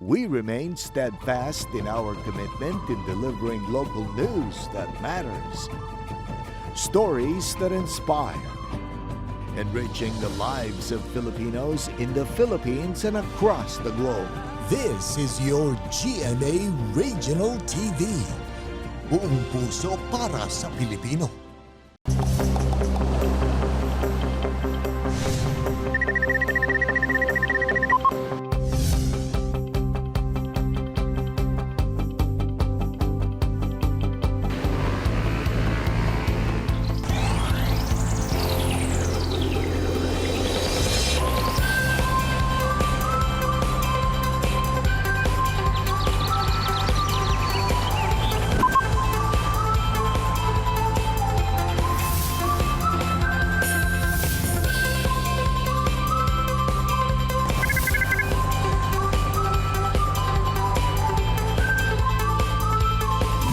We remain steadfast in our commitment in delivering local news that matters, stories that inspire, enriching the lives of Filipinos in the Philippines and across the globe. This is your GMA Regional TV. Buong puso para sa Pilipino.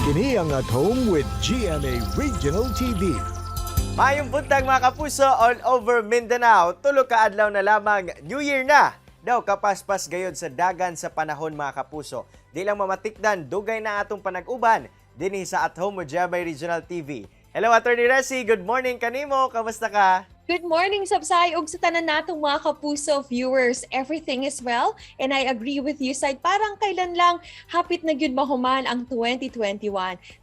Kini ang At Home with GMA Regional TV. Maayong buntag, mga kapuso all over Mindanao. Tulo ka adlaw na lamang, New Year na. Daw kapaspas gayod sa dagan sa panahon, mga kapuso. Di lang mamatikdan, dugay na atong panag-uban dinhi sa At Home with GMA Regional TV. Hello, Attorney Resi, good morning kanimo. Kamusta ka? Good morning, Sabsay, ug sa tanan natong mga kapuso viewers. Everything is well and I agree with you, Side. Parang kailan lang, hapit na gyud mahuman ang 2021.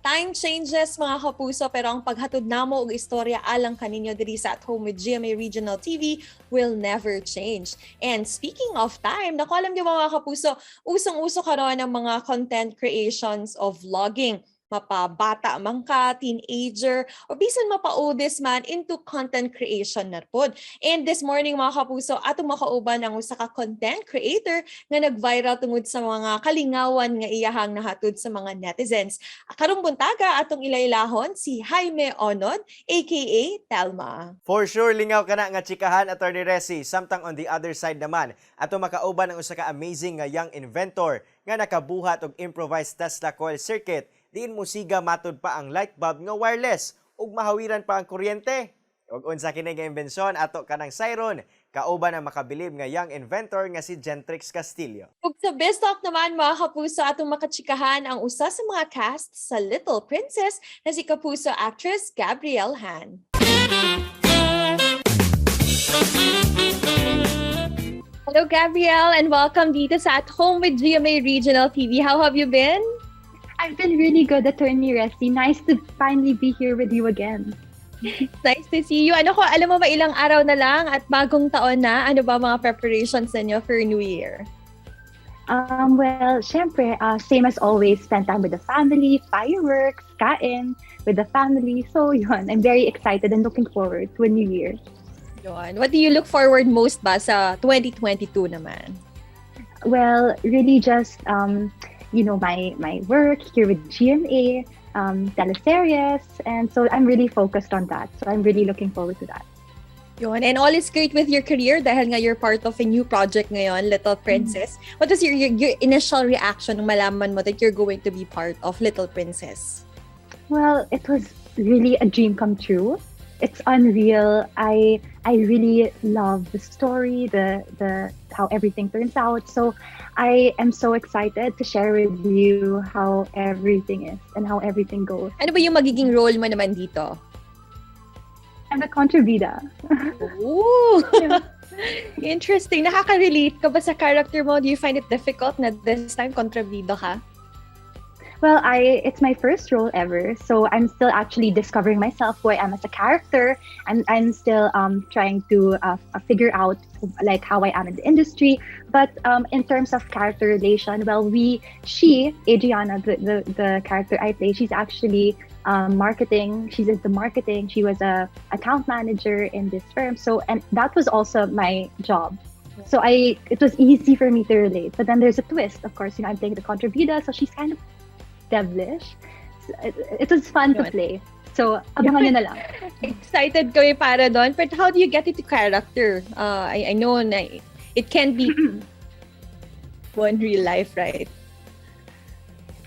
Time changes, mga kapuso, pero ang paghatod namo og istorya alang kaninyo diri sa At Home with GMA Regional TV will never change. And speaking of time, naku, alam niyo ba, mga kapuso, usong-uso karon ang mga content creations of vlogging. Mapabata man ka, teenager, o bisan mapa-oldest man, into content creation na pod. And this morning, mga kapuso, atong makauban ang usa ka content creator nga nag-viral tungod sa mga kalingawan nga iyahang nahatod sa mga netizens. Karong buntaga, atong ilailahon si Jaime Onod, aka Telma. For sure, lingaw ka na nga chikahan, Attorney Resi. Samtang on the other side naman, ato makauban ang usa ka amazing nga young inventor nga nakabuhat og improvised Tesla coil circuit diin musiga matud pa ang light bulb nga wireless ug mahawiran pa ang kuryente. Ug unsa kini nga imbensyon, ato kanang sayron kauban ang makabilib nga young inventor nga si Gentrix Castillo. Ug sa Biz Talk naman, mga kapuso, atong makachikahan ang usa sa mga cast sa Little Princess na si kapuso actress Gabrielle Han. Hello, Gabrielle, and welcome dito sa At Home with GMA Regional TV. How have you been? I've been really good, Attorney Resi. Nice to finally be here with you again. Nice to see you. Ano ko, alam mo ba, ilang araw na lang at bagong taon na? Ano ba mga preparations ninyo for New Year? Well, syempre, same as always, spend time with the family, fireworks, kain with the family. So, yun, I'm very excited and looking forward to a new year. Yun. What do you look forward most ba sa 2022 naman? Well, really just, my work here with GMA, teleseries, and so I'm really focused on that. So I'm really looking forward to that. Yun. And all is great with your career dahil nga you're part of a new project ngayon, Little Princess. What was your initial reaction nung malaman mo that you're going to be part of Little Princess? Well, it was really a dream come true. It's unreal. I really love the story, the how everything turns out. So I am so excited to share with you how everything is and how everything goes. Ano ba yung magiging role mo naman dito? I'm the contrabida. Ooh! Interesting. Nakaka-relate ka ba sa character mo? Do you find it difficult na this time kontrabida ka? Well, I it's my first role ever, so I'm still actually discovering myself, who I am as a character, and I'm still trying to figure out like how I am in the industry. But in terms of character relation, well, we she Adriana, the character I play, she's actually marketing. She's into marketing. She was a account manager in this firm. So, and that was also my job. So I it was easy for me to relate. But then there's a twist, of course. I'm playing the contrabida, so she's kind of devilish. It was fun to Yun. Play. So, abangan nyo na lang. Excited kami para doon. But how do you get into character? I know na it can be one real life, right?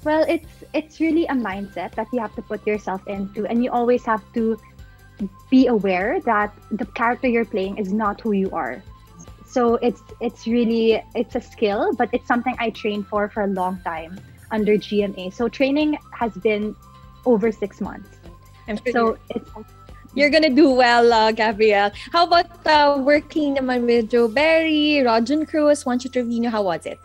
Well, it's really a mindset that you have to put yourself into, and you always have to be aware that the character you're playing is not who you are. So it's really, it's a skill, but it's something I trained for a long time under GMA. So training has been over 6 months. I'm sure So it's you're gonna do well, Gabrielle. How about working naman with Joe Barry, Rodjun Cruz, Juancho Trevino? How was it?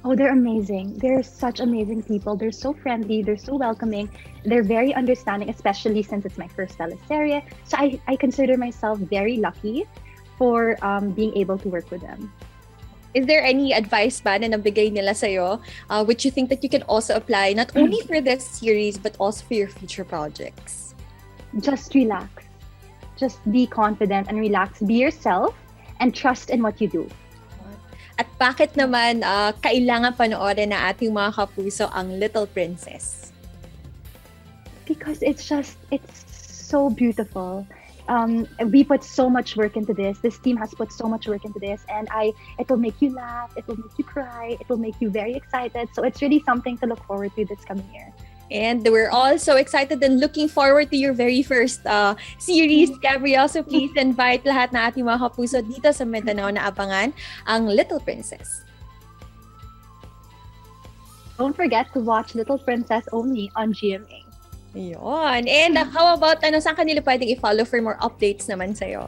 Oh, they're amazing. They're such amazing people. They're so friendly. They're so welcoming. They're very understanding, especially since it's my first teleserye. So I consider myself very lucky for being able to work with them. Is there any advice ba na nabigay nila sa'yo, which you think that you can also apply not only for this series but also for your future projects? Just relax. Just be confident and relax. Be yourself and trust in what you do. At bakit naman kailangan panoorin na ating mga kapuso ang Little Princess? Because it's so beautiful. We put so much work into this. This team has put so much work into this, and I it will make you laugh, it will make you cry, it will make you very excited. So it's really something to look forward to this coming year. And we're all so excited and looking forward to your very first series, Gabrielle. So please invite lahat na ating mga kapuso dito sa Mindanao na abangan ang Little Princess. Don't forget to watch Little Princess only on GMA. Ayun. And how about, ano, saan kanila pwedeng i-follow for more updates naman sa'yo?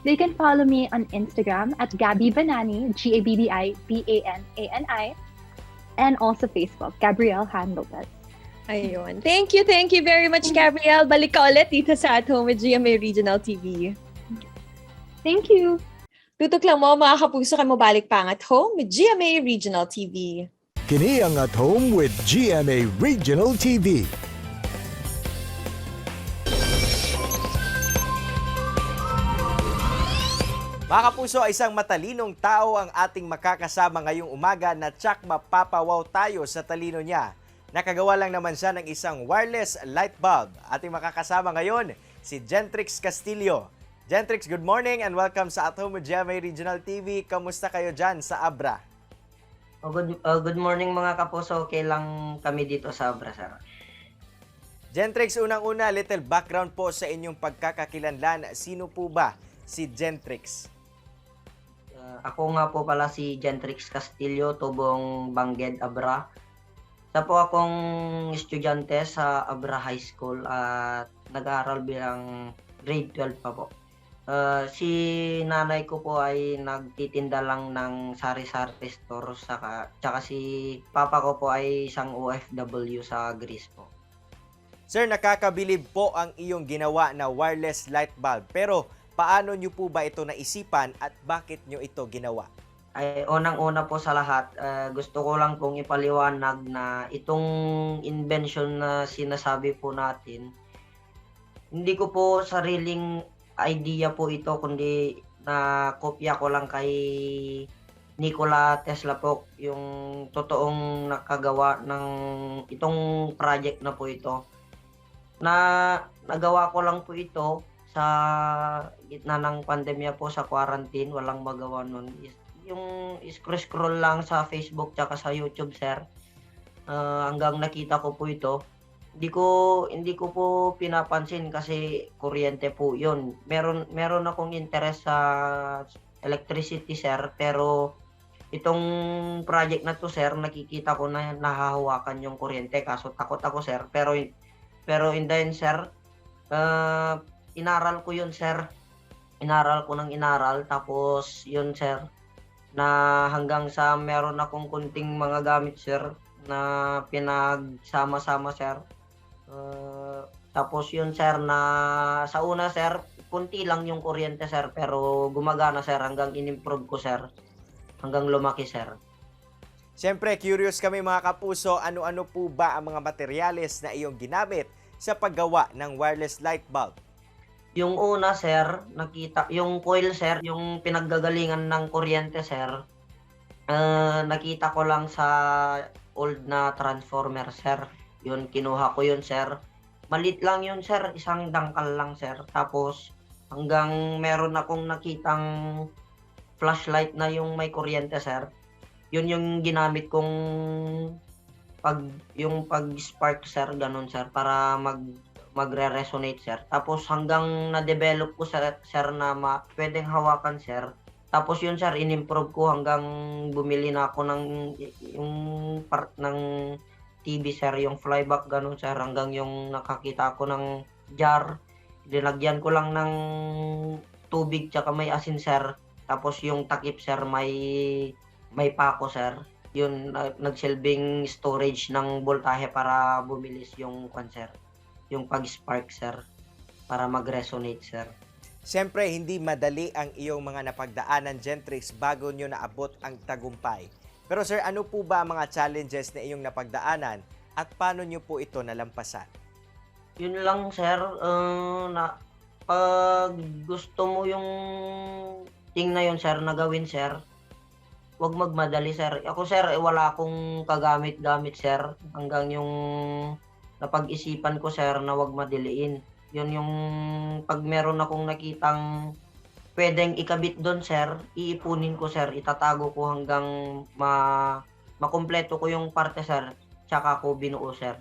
They can follow me on Instagram @GabbiBanani, GABBIBANANI, and also Facebook, Gabrielle Han Lopez. Ayun. Thank you very much, Gabrielle. Balik ka ulit dito sa At Home with GMA Regional TV. Thank you. Tutok lang mo, mga kapuso, kay mobalik pa ang At Home with GMA Regional TV. Kini ang At Home with GMA Regional TV. Mga kapuso, isang matalinong tao ang ating makakasama ngayong umaga na tsak mapapawaw tayo sa talino niya. Nakagawa lang naman siya ng isang wireless light bulb. Ating makakasama ngayon si Gentrix Castillo. Gentrix, good morning and welcome sa At Home with GMA Regional TV. Kamusta kayo dyan sa Abra? Oh, good morning, mga kapuso. Okay lang kami dito sa Abra, sir. Gentrix, unang-una, little background po sa inyong pagkakakilanlan. Sino po ba si Gentrix? Ako nga po pala si Gentrix Castillo, tubong Bangued, Abra. Isa po akong estudyante sa Abra High School at nag-aaral bilang grade 12 pa po. Si nanay ko po ay nagtitinda lang ng sari-sari store tsaka si papa ko po ay isang OFW sa Greece po. Sir, nakakabilib po ang iyong ginawa na wireless light bulb. Pero paano nyo po ba ito naisipan at bakit nyo ito ginawa? Ay, unang-una po sa lahat, gusto ko lang pong ipaliwanag na itong invention na sinasabi po natin, hindi ko po sariling idea po ito, kundi na kopya ko lang kay Nikola Tesla po, yung totoong nakagawa ng itong project na po ito. Na nagawa ko lang po ito sa gitna ng pandemya po, sa quarantine, walang magawa nun. Yung scroll-scroll lang sa Facebook tsaka sa YouTube, sir. Hanggang nakita ko po ito. Hindi ko po pinapansin kasi kuryente po 'yun. Meron meron akong interest sa electricity, sir, pero itong project na to, sir, nakikita ko na nahahawakan yung kuryente, kaso takot ako, sir. Pero pero in the end, sir, inaral ko 'yun, sir. Inaral ko ng inaral, tapos 'yun, sir, na hanggang sa meron akong kunting mga gamit, sir, na pinagsama-sama, sir. Tapos yun, sir, na sa una, sir, kunti lang yung kuryente, sir, pero gumagana, sir, hanggang in-improve ko, sir. Hanggang lumaki, sir. Siyempre, curious kami, mga kapuso, ano-ano po ba ang mga materyales na iyong ginamit sa paggawa ng wireless light bulb? Yung una, sir, nakita, yung coil, sir, yung pinaggagalingan ng kuryente, sir, nakita ko lang sa old na transformer, sir. Yun, kinuha ko yun, sir. Maliit lang yun, sir. Isang dangkal lang, sir. Tapos, hanggang meron akong nakitang flashlight na yung may kuryente, sir. Yun yung ginamit kong pag spark, sir, ganun, sir, para magre-resonate, sir. Tapos hanggang na-develop ko, sir, sir, na pwedeng hawakan, sir. Tapos yun, sir, in-improve ko hanggang bumili na ako ng yung part ng TV, sir, yung flyback ganun, sir, hanggang yung nakakita ako ng jar, linagyan ko lang ng tubig tsaka may asin, sir. Tapos yung takip, sir, may pako, sir. Yun nagsilbing storage ng voltahe para bumilis yung kwan, sir. Yung pag-spark, sir, para mag-resonate, sir. Siyempre, hindi madali ang iyong mga napagdaanan, Gentrix, bago nyo naabot ang tagumpay. Pero sir, ano po ba ang mga challenges na iyong napagdaanan at paano nyo po ito nalampasan? Yun lang, sir, na pag gusto mo yung thing na yun, sir, na gawin, sir, huwag magmadali, sir. Ako, sir, eh, wala akong kagamit-gamit, sir, hanggang yung napag-isipan ko, sir, na huwag madiliin. Yun yung pag meron akong nakitang pwedeng ikabit doon, sir, iipunin ko, sir, itatago ko hanggang makumpleto ko yung parte, sir, tsaka ko binuo, sir.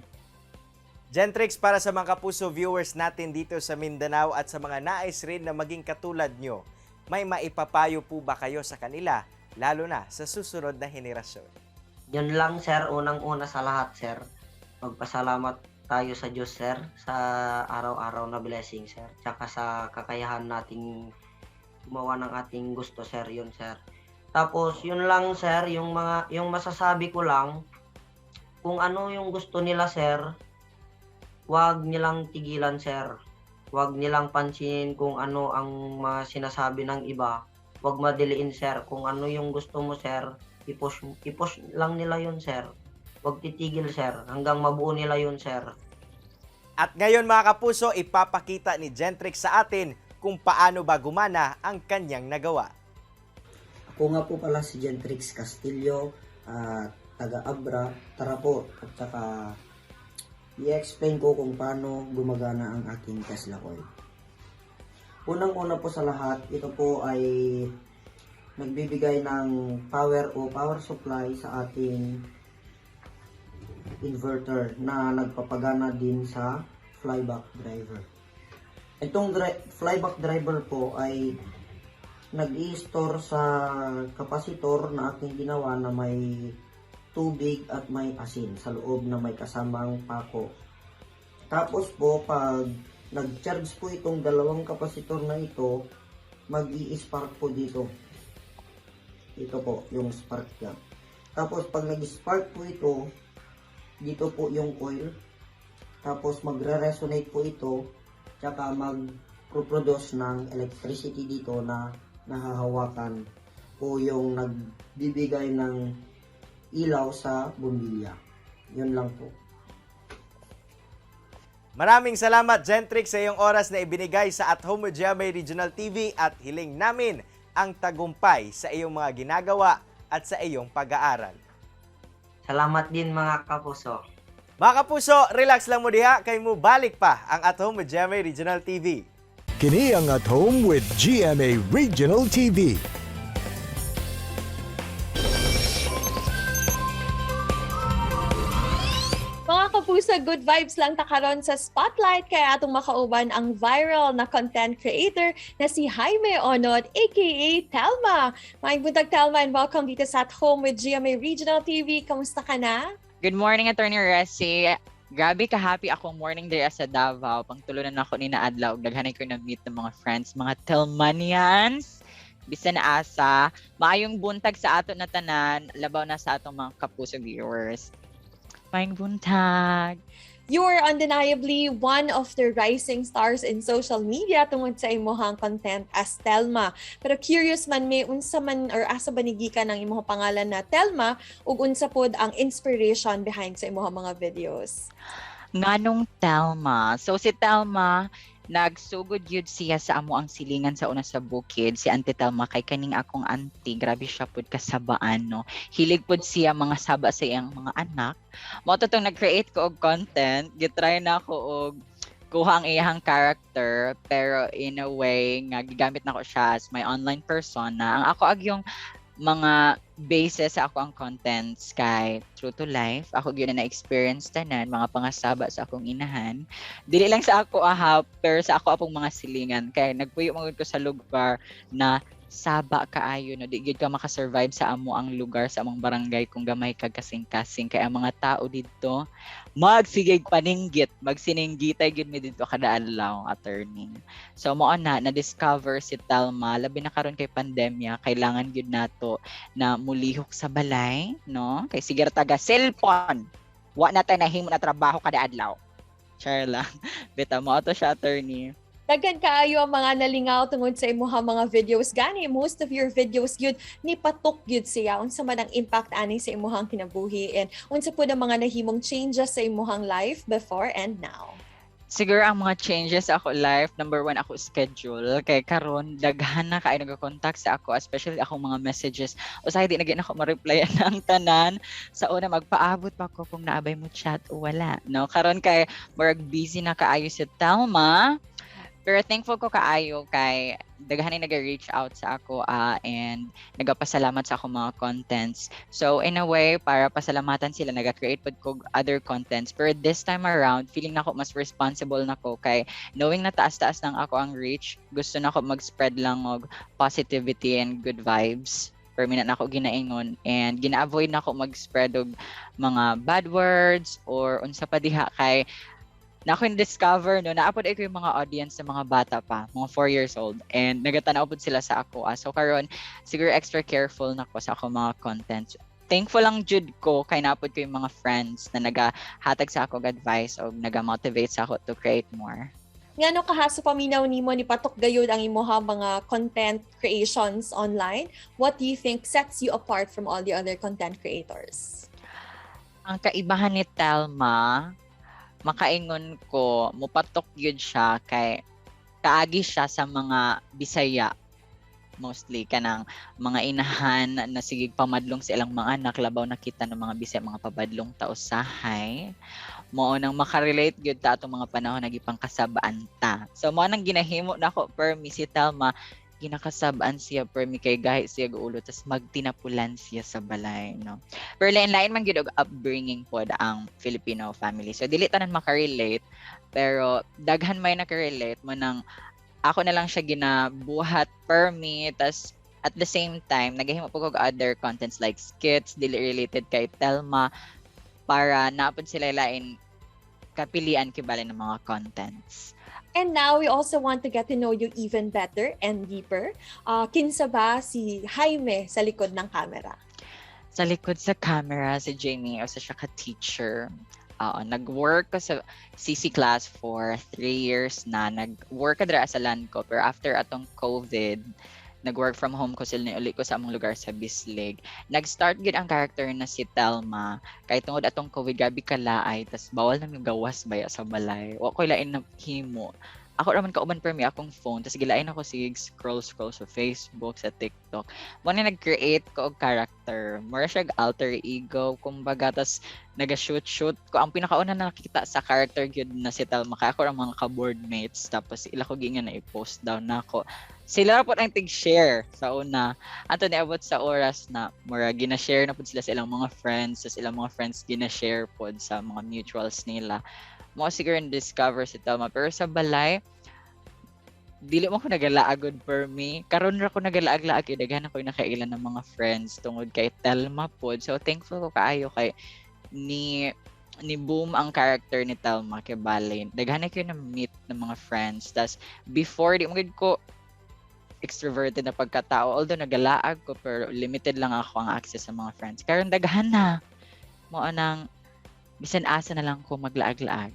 Gentrix, para sa mga kapuso viewers natin dito sa Mindanao at sa mga nais rin na maging katulad nyo, may maipapayo po ba kayo sa kanila, lalo na sa susunod na henerasyon? Yun lang, sir, unang-una sa lahat, sir. Magpasalamat tayo sa Diyos, sir, sa araw-araw na blessing, sir. Tsaka sa kakayahan nating gumawa ng ating gusto, sir, yun, sir. Tapos, yun lang, sir, yung masasabi ko lang, kung ano yung gusto nila, sir, wag nilang tigilan, sir. Wag nilang pansinin kung ano ang mga sinasabi ng iba. Wag madiliin, sir. Kung ano yung gusto mo, sir, i-push, i-push lang nila yun, sir. Huwag titigil, sir. Hanggang mabuo nila yun, sir. At ngayon, mga kapuso, ipapakita ni Gentrix sa atin kung paano ba gumana ang kanyang nagawa. Ako nga po pala si Gentrix Castillo, at taga Abra. Tara po, at saka i-explain ko kung paano gumagana ang aking Tesla coil. Unang-una po sa lahat, ito po ay nagbibigay ng power o power supply sa ating inverter na nagpapagana din sa flyback driver. Itong flyback driver po ay nag-i-store sa kapasitor na aking ginawa na may tubig at may asin sa loob na may kasamang pako. Tapos po, pag nag-charge po itong dalawang kapasitor na ito, mag-i-spark po dito. Ito po, yung spark niya. Tapos pag nag-spark po ito, dito po yung coil. Tapos magre-resonate po ito, tsaka mag-produce ng electricity dito na nahahawakan o yung nagbibigay ng ilaw sa bumbilya. Yun lang po. Maraming salamat, Gentrix, sa iyong oras na ibinigay sa At Home with GMA Regional TV at hiling namin ang tagumpay sa iyong mga ginagawa at sa iyong pag-aaral. Salamat din, mga kapuso. Mga kapuso, relax lang mo diha kay mo balik pa ang At Home with GMA Regional TV. Kini ang At Home with GMA Regional TV. Mga kapuso, good vibes lang ta karon sa Spotlight kaya atong makauban ang viral na content creator na si Jaime Onod, aka Telma. Maayong buntag, Telma, and welcome dito sa At Home with GMA Regional TV. Kamusta ka na? Good morning, Attorney Resi. Grabe ka happy akong morning diri sa Davao. Pangtulunan ako ni na adlaw ug daghan ko na meet ng mga friends, mga Telmanians. Bisan asa, maayong buntag sa ato na tanan, labaw na sa atong mga kapuso viewers. Maayong buntag. You are undeniably one of the rising stars in social media tungod sa imong content as Telma. Pero curious man may unsa man or asa ba ni gikan ang imong pangalan na Telma ug unsa pod ang inspiration behind sa imong mga videos? Nganong Telma? So si Telma, nagsugod yun siya sa amo ang silingan sa una sa bukid, si Auntie Telma, kay kaning akong auntie, grabe siya pud kasabaan, no. Hilig pud siya mga saba sa iyang mga anak. Mao to tong nag-create ko og content, gitry na ako og kuha ang iyang character, pero in a way nga gigamit nako siya as my online persona. Ang ako ag yung mga basis sa ako ang contents kay true to life. Ako gyud na na-experience tanan mga pangasaba sa akong inahan. Dili lang sa ako aha, pero sa ako apong mga silingan kay nagpuyo man gud ko sa lugar na Saba kaayo, no? Di gyud ka makasurvive sa amo ang lugar, sa among barangay, kung gamay kag kasing-kasing kay ang mga tao didto magsigig paninggit, magsininggitay gyud mi didto kada adlaw, attorney. So mao na na-discover si Telma, labi na karon kay pandemya, kailangan gyud nato na mulihok sa balay, no? Kay sige ra taga cellphone, wa na tay nahimo na trabaho kada adlaw. Char lang. Bitaw, mao to siya, attorney. Daghan kaayo ang mga nalingaw tungod sa imuha mga videos. Gani, most of your videos gyud ni patok gyud siya. Unsa man ang impact ani sa imuhang kinabuhi and unsa pud ang mga nahimong changes sa imuhang life before and now? Siguro ang mga changes sa ako life, number one, ako schedule. Kay karon daghan na kaayo nag-contact sa ako, especially akong mga messages. Usahay di na gyud ako ma-reply ang tanan. Sa una, magpaabot pa ko kung naa bay mo chat o wala. No? Karon kay murag busy na kaayo si Telma. Pero thankful ko kaayo kay daghan ni nag-reach out sa ako and nagapasalamat sa akong mga contents. So in a way, para pasalamatan sila, naga-create pod ko other contents. Pero this time around, feeling nako mas responsible na ko kay knowing na taas-taas nang ako ang reach, gusto na ko mag-spread lang og positivity and good vibes. Pero na nako ginaingon and gina-avoid na ko mag-spread og mga bad words or unsa pa diha kay na ako discover, no, naapod ay ko yung mga audience sa mga bata pa, mga 4 years old, and nagatanaw pod sila sa ako. So karon siguro extra careful na ko sa ako mga contents. Thankful lang jud ko kay naapod ko yung mga friends na nagahatag sa ako og advice o naga-motivate sa ako to create more. Ngano kaha sa paminaw nimo ni patok gayud ang imuha mga content creations online? What do you think sets you apart from all the other content creators? Ang kaibahan ni Telma, makaingon ko, mupatok yun siya kay kaagi siya sa mga Bisaya, mostly kanang mga inahan na sige pamadlong sa ilang mga anak, labaw nakita ng mga Bisaya, mga pabadlong ta usahay. Mao nang makarelate gyud ta atong mga panahon nagipangkasabaan ta. So mao nang ginahimo nako permi si Telma, ginakasabaan siya permi kay gahi siya ulo tas magtinapulan siya sa balay, no? Pero lain-lain man gyud og upbringing pod ang Filipino family, so dili tanan makarelate, pero daghan may nakarelate. Mo nang ako na lang siya ginabuhat permi, tas at the same time nagahimo po og other contents like skits dili related kay Telma para naapod sila lain kapilian kibali ng mga contents. And now we also want to get to know you even better and deeper. Kinsa ba si Jaime sa likod ng camera? Sa likod sa camera, si Jamie, o sa siya ka-teacher. Nag-work ko sa CC class for 3 years na. Nag-work ka dira sa Landco. Pero after atong COVID, nag-work from home ko sila, ni uli ko sa among lugar sa Bislig. Nag-start gid ang character na si Telma kay tungod atong COVID, gabi kalaay, tas bawal na gawas baya sa balay. Wa ko lain na himo. Ako raman kauban permi akong phone, tas gilain ako sige scroll scroll sa Facebook, sa TikTok. Mo na nag-create ko og character. Mura siya alter ego kumbaga, tas naga-shoot shoot ko. Ang pinakauna na nakita sa character gyud na si Telma kay ako ang mga ka-board mates, tapos ila ko gingan na i-post down nako. Sila ra pod ang tig-share sa una. Anto niabot sa oras na mura gina-share na pod sila sa ilang mga friends, sa ilang mga friends gina-share pod sa mga mutuals nila. Mo siguro discover si Telma. Pero sa balay, dili mo ko nagalaagod per me. Karon ra ko nagalaag-laag kay daghan ako nakailan ng mga friends tungod kay Telma pod. So thankful ko kaayo kay ni boom ang character ni Telma kay bale. Daghan na kayo na meet ng mga friends. Tas before, di mo gid ko extroverted na pagkatao. Although nagalaag ko, pero limited lang ako ang access sa mga friends. Karon daghan na. Mo anang bisan asa na lang ko maglaag-laag.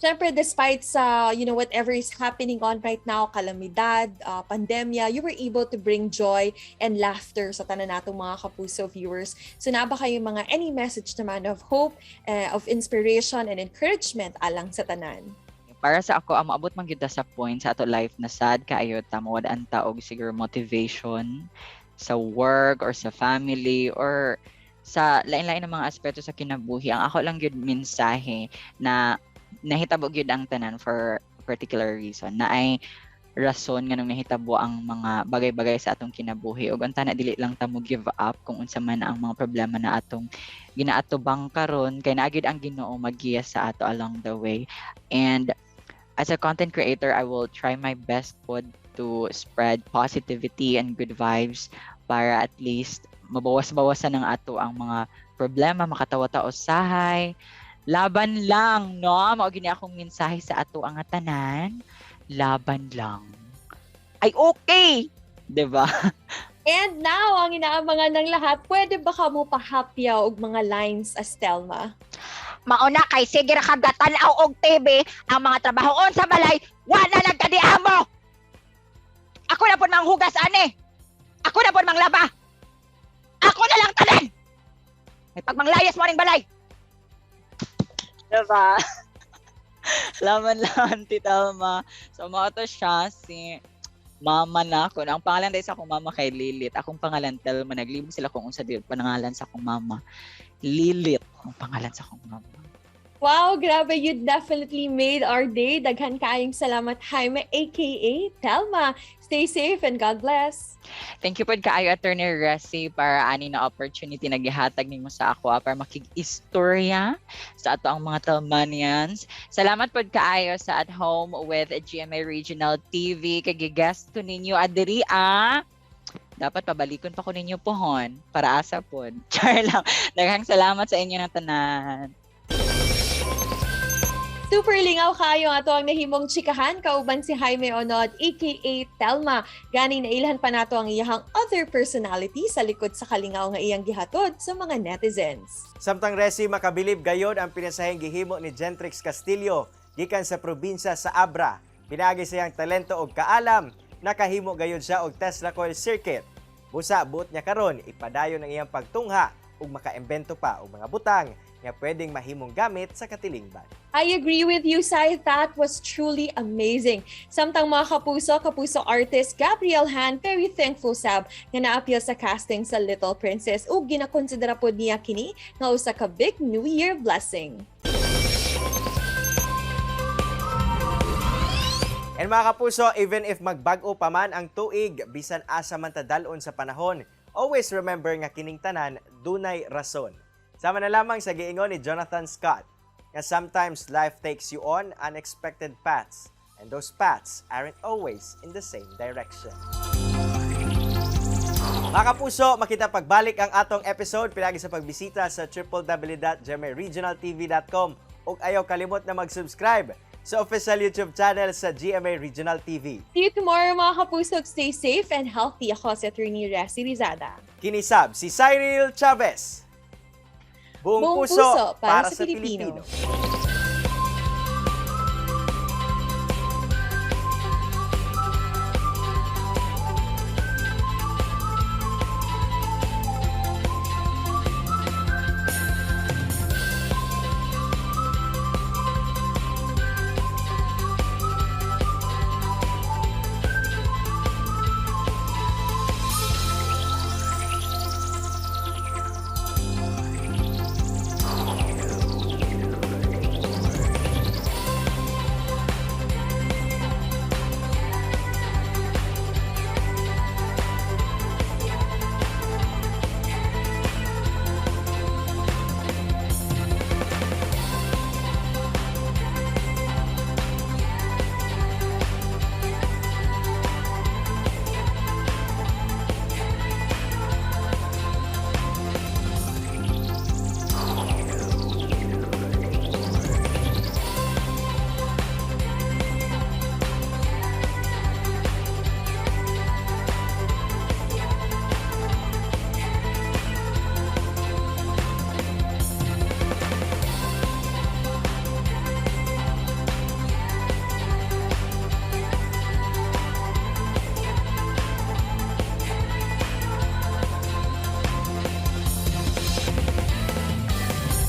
Siyempre, despite sa, whatever is happening on right now, kalamidad, pandemya, you were able to bring joy and laughter sa tanan natong mga kapuso viewers. So, naa ba kayo mga any message naman of hope, of inspiration and encouragement alang sa tanan? Para sa ako, ang maabot man gyud ta sa point sa ato life na sad kaayo ta, mawad-an ta og siguro motivation sa work or sa family or sa lain-lain ng mga aspeto sa kinabuhi. Ang ako lang gyud mensahe na nahitabo gyud ang tanan for a particular reason, na ay rason nga nung nahitabo ang mga bagay-bagay sa atong kinabuhi, ug ang tanan dili lang ta mo give up kung unsa man ang mga problema na atong ginaatubang karon, kay naa gyud ang Ginoo maggiya sa ato along the way. And as a content creator, I will try my best pod to spread positivity and good vibes para at least mabawas-bawasan ng ato ang mga problema, makatawa ta usahay. Laban lang, no? Mao gini akong mensahe sa ato ang tanan. Laban lang. Ay, okay! 'Di ba? And now, ang inaabangan ng lahat, pwede ba ka mo pahapyaw og mga lines as Telma? Mauna kay sige ra kag tan-aw og TV, ang mga trabahoon sa balay, wa na nagkadiamo. Ako na pud manghugas ani. Ako na pud manglaba. Ako na lang tanan. May pagmanglayas mo aning balay. Diba? Laban lang, Tita Alma. So, mao to siya si mama na ako. Ang pangalan dahil sa akong mama kay Lilith. Akong pangalan Telma. Naglibog sila kung unsa di pangalan sa akong mama. Lilith ang pangalan sa akong mama. Wow, grabe, you definitely made our day. Daghan kaayong salamat, Jaime, aka Telma. Stay safe and God bless. Thank you pod kaayo, Attorney Resi, para ani na opportunity na gihatag nimo sa ako para makig-istorya sa ato ang mga Telmanians. Salamat pod kaayo sa At Home with GMA Regional TV kay guest ko ninyo adiri ah. Dapat pabalikon pa ko ninyo pohon para asa pod. Char lang. Daghang salamat sa inyo ng tanan. Super lingaw kayo ato ang nahimong chikahan kauban si Jaime Onod, aka Telma. Gani nailhan pa nato ang iyahang other personality sa likod sa kalingaw nga iyang gihatod sa mga netizens. Samtang, Resi, makabilib gayon ang pinasahing gihimo ni Gentrix Castillo gikan sa probinsya sa Abra. Pinaagi sa iyang talento og kaalam, nakahimo gayon siya og Tesla coil circuit. Busa buot niya karon ipadayon ang iyang pagtungha ug makaimbento pa og mga butang nga pwedeng mahimong gamit sa katilingban. I agree with you, Sai. That was truly amazing. Samtang mga kapuso, kapuso artist Gabriel Han, very thankful sab nga naapil sa casting sa Little Princess ug ginakonsidera pod niya kini nga usa ka big New Year blessing. And mga kapuso, even if magbag-o pa man ang tuig, bisan asa man ta dal-on sa panahon, always remember nga kining tanan dunay rason. Sama na lamang sa giingon ni Jonathan Scott, nga sometimes life takes you on unexpected paths, and those paths aren't always in the same direction. Mga kapuso, makita pagbalik ang atong episode pinagi sa pagbisita sa www.gmaregionaltv.com ug ayaw kalimot na mag-subscribe sa official YouTube channel sa GMA Regional TV. See you tomorrow, mga kapuso. Stay safe and healthy. Ako si Attorney Resi Rizada. Kinisab si Cyril Chavez. Buong Buong puso, puso para sa Pilipino. Pilipino.